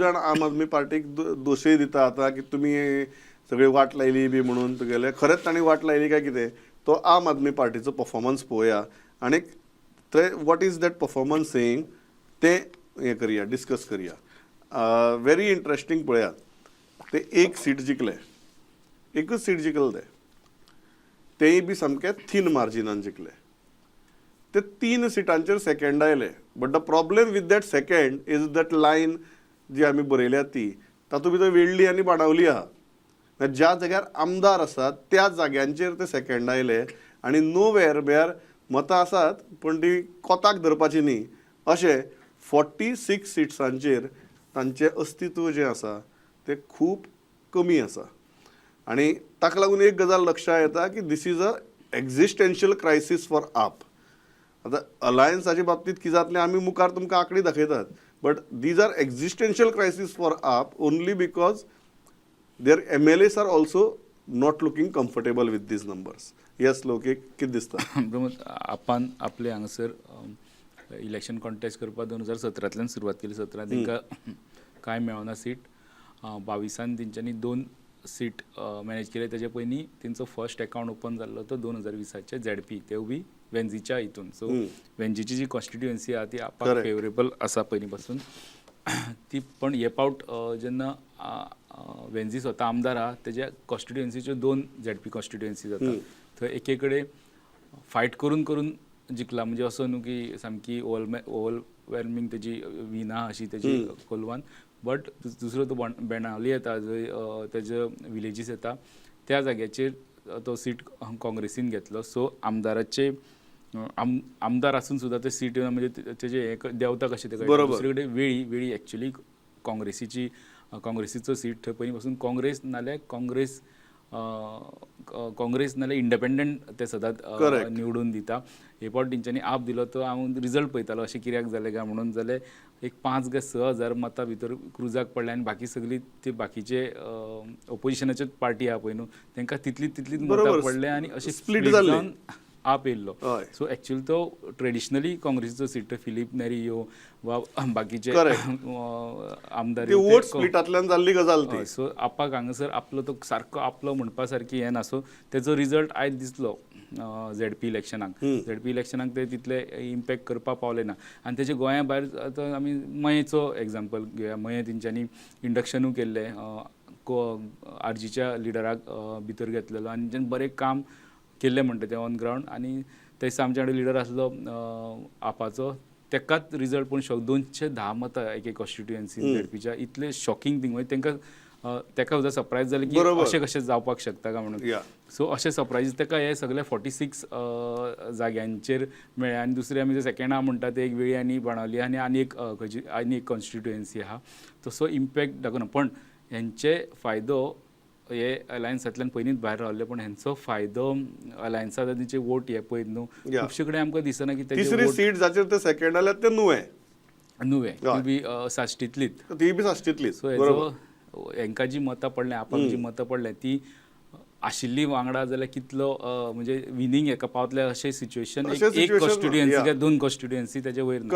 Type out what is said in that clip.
जाण आम आदमी पार्टीक दोशय दिता आतां की तुमी सगळी वाट लायली बी म्हणून. तुगेले खरेंच तांणी वाट लायली काय कितें, तो आम आदमी पार्टीचो परफॉर्मन्स पळोवया आनी ते what is that performance saying तें हें करया, डिस्कस करया. Very interesting. पळयात, ते एक सीट जिखले, एकूच सीट जिखले ते, तेय बी सामके थीन मार्जिनान जिखले. ते तीन सिटांचेर सेकंड आयले, but the problem with that second is that line जी आमी बरयल्या ती, तातूंत भितर वेळ्ळी आनी बाणावली आहा. म्हळ्यार ज्या जाग्यार आमदार आसात त्या जाग्यांचेर ते सेकंड आयले आनी नो वेर, म्हळ्यार मतां आसात पूण ती कोताक धरपाची न्ही अशें 46 सिट्सांचेर तांचें अस्तित्व जें आसा तें खूब कमी आसा. आनी ताका लागून एक गजाल लक्षांत येता की this is a existential crisis for AAP. आतां अलायन्साच्या बाबतींत कितें जातलें, आमी मुखार तुमकां आंकडे दाखयतात, but these are existential crisis for AAP only because their MLAs are also not looking comfortable with these numbers. Yes, Loukik, कितें दिसता? प्रमोद, आपान आपले हांगासर इलेक्शन कॉन्टेस्ट करपाक 2017तल्यान सुरवात केली. 17 तांकां कांय मेळना सीट. 22न तेंच्यांनी दोन सीट मॅनेज केले. तेजे पयलीं तेंचो फर्स्ट एकावंट ओपन जाल्लो तो 2020चे झेडपी, तेवूय बी वेंजीच्या हितून. सो वेंजीची जी कॉन्स्टिट्युएन्सी आहा ती आपाक फेवरेबल आसा पयलीं पासून ती. पण हे पावट जेन्ना वेंजी स्वता आमदार आहा, तेज्या कॉन्स्टिट्युएन्सीच्यो दोन झेडपी कॉन्स्टिट्युएन्सी जाता, थंय एके कडेन फायट करून करून जिखला. म्हणजे असो न्हू की सामकी ओवरवेल्मिंग तेजी विन आहा अशी तेजी कोलवान, बट दुसरो तो बेणावली येता, जंय तेजे विलेजीस येता, त्या जाग्याचेर तो सीट काँग्रेसीन घेतलो. सो आमदाराचे आमदार आसून सुद्दां ते सीट येवन म्हणजे तेजे हे देंवता कशें ते कळटा. दुसरे कडेन वेळी, वेळी एक्चुली काँग्रेसीची काँग्रेसीचो सीट. थंय पयलीं पासून काँग्रेस नाल्यार काँग्रेस काँग्रेस नाल्यार इंडिपेंडंट ते सदांच निवडून दिता. हे फावट तेंच्यांनी आप दिलो, तो हांव रिजल्ट पळयतालो अशें कित्याक जालें काय म्हणून. जाल्यार एक 5 काय 6 हजार मतां भितर क्रुजाक पडले आनी बाकी सगळी ती बाकीचे ओपोजिशनाच्योच पार्टी आहा पळय न्हू, तांकां तितली तितलीच मतां पडले आनी अशें split जाल्ले. जावन आप येयल्लो. सो एक्चुअली तो ट्रेडिशनली काँग्रेसीचो सीट, फिलीप नेरी यो वा बाकीचे आमदार ती यो, ते वोट स्प्लिटांतल्यान जाल्ली गजाल ती. हय, सो आपाक हांगासर आपलो तो सारको आपलो म्हणपा सारकी हें ना. सो तेजो रिजल्ट आयज दिसलो झेडपी इलेक्शनाक. झेडपी इलेक्शनाक ते तितले इम्पॅक्ट करपाक पावले ना. आनी तेजे गोंया भायर आतां आमी मयेचो एग्जाम्पल घेवया. मये तेंच्यांनी इंडक्शनूय केल्लें, आरजीच्या लिडराक भितर घेतलेलो आनी तेंच्यांनी बरें काम केल्लें म्हणटा तें ऑन ग्रावंड. आनी थंयसर आमच्या कडेन लिडर आसलो आपाचो, तेकाच रिजल्ट पूण शॉक, 210 मतां एके कॉन्स्टिट्युएन्सी झेडपीच्या. इतलें शॉकिंग थींग, म्हणजे तांकां तेका सुद्दां सरप्रायज जालें की अशें कशें जावपाक शकता काय म्हणून. सो अशें सरप्रायज तेका हे सगळे 46 जाग्यांचेर मेळ्ळे. आनी दुसरें आमी सेकंड आहा म्हणटा ते एक वेळी आनी बाणावली आनी आनी एक खंयची आनी एक कॉन्स्टिट्युएन्सी आहा, तसो इम्पॅक्ट दाखोवना. पण हेंचे फायदो, हे अलायन्सांतल्यान पयलींच भायर रावले, पण हेंचो फायदो अलायन्सा तेंचे वोट हे पळयत न्हू, खुबशे कडेन आमकां दिसना की तेजे तिसरी वोट सीट जाचेर ते सेकंड आल्यात ते नुवें. नुवें, ती बी साश्टींतलीच. ती बी साश्टींतलीच. सो हेजो हेंकां जी मतां पडल्या, आपाक जी मतां पडल्या, ती आशिल्ली वांगडा जाल्यार कितलो म्हणजे विनींग हेका पावतले अशें सिच्युएशन अशें एक situation ना, कॉन्स्टिट्युएन्सी काय दोन कॉन्स्टिट्युएन्सी तेजे वयर ना. करेक्ट.